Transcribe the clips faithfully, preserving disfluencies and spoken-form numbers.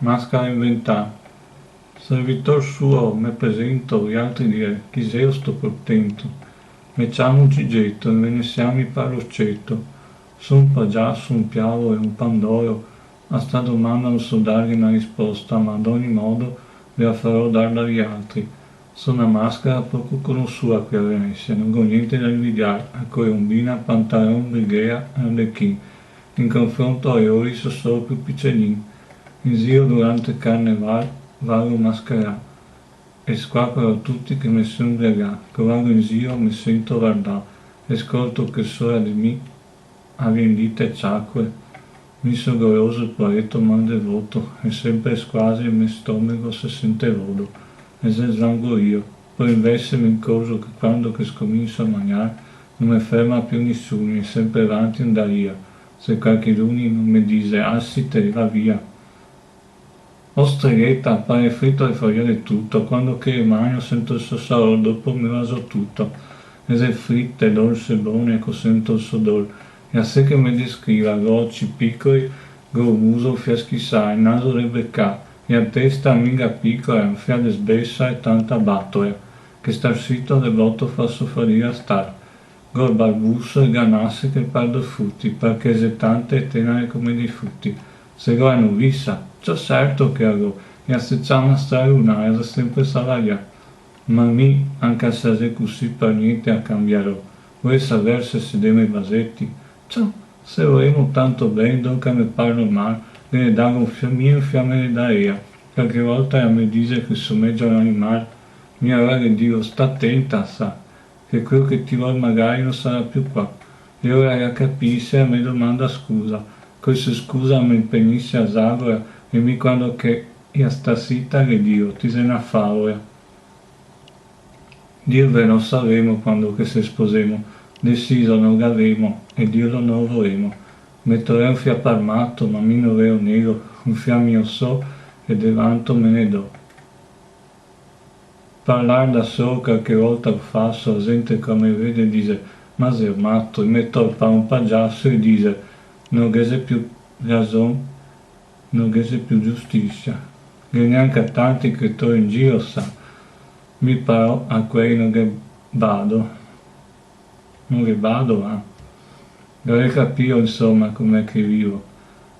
Mascara inventà. Servitor suo, me presento, i altri dire: "Chi xeo sto portento?" Me ciamo Gigeto e me ne siami par lo sceto. So un pagiaso, un piavo e un pandoro. A sta domanda no so darghe na risposta, ma ad ogni modo ve la farò dar da vialtri. So na mascara poco conosua qui a Venesia, no go gnente da invidiar a Colombina, Pantalon, Brigea e Arlechin. In confronto a lori so solo più picenin. In giro durante carneval vago mascarà e squacaro a tuti che me so inbriagà, che vago in giro me sento vardà e scolto che sora de mi a vien dite ciacoe. Mi so goloso, poeto, mal devoto, e sempre squasi el me stomego se sente vodo e xe slangorio. Poi invese me incorzo che quando che scominso a magnar no me ferma più nisuni, e sempre vanti andaria, se qualcheduni no me dixe: "Alsite, va via." Ostreleta, pane frito e fagiole tuto, quando che magno sento el so saor, dopo me vaso tuto. E xe frite, dolse, bone, co sento el sodor, e a se che me descriva, go oci picoli, go muso fià schisà, el naso rebecà, e a testa minga picola, fià desbesa e tanta batola, che star sito de boto faso fadiga a star. Go el barbuso e ga nase che par do futi, parché xe tante e tenare come dei futi. Se go la novisa? Ciò, certo che la go, e a se ciama Straluna, e a xe sempre savalià. Ma mi, anca se a xe cusì, par gnente a cambiarò. Voè saver se se demo i baseti? Ciò, se volemo tanto ben, donca me parlo mal, ghe ne dago un fià mi e un fià me ne dà ea. Qualche volta ea me dixe che somejo a un animal, mi alora ghe digo: "Sta tenta, sa, che queo che ti vol magari no sarà più qua." E ora ea capise e me domanda scusa. Coi se scusa me impenise a zagola, e mi, quando che ea sta sita, ghe digo: "Ti xe na favola." Dirve no savemo quando che se sposemo, deciso no gavemo e dirlo no volemo. Me troè un fià par mato, ma mi no ve lo nego, un fià mi lo so e de vanto me ne do. Parlar da solo qualche volta lo faso, a zente che me vede dixe: "Ma xeo mato?" E me tol par un pagiaso e dixe: "No ghe xe più rason, no ghe xe più giustisia." Ghe n'è anca tanti che tol in giro, sa. Mi però a quei no ghe bado. No ghe bado, va. Gavè capìo, insoma, come che vivo.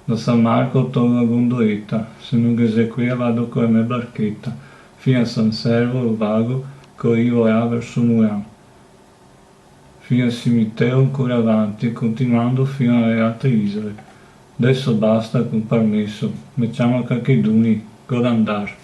Da San Marco torno a gondoleta, se no ghe xe quea vado co la me barcheta, fin a San Servo lo vago, co rivo là verso Muran. Fin al cimitero ancora avanti, continuando fin a le altre isole. Deso basta, con parmeso, me ciamo qualcheduni, go da ndar.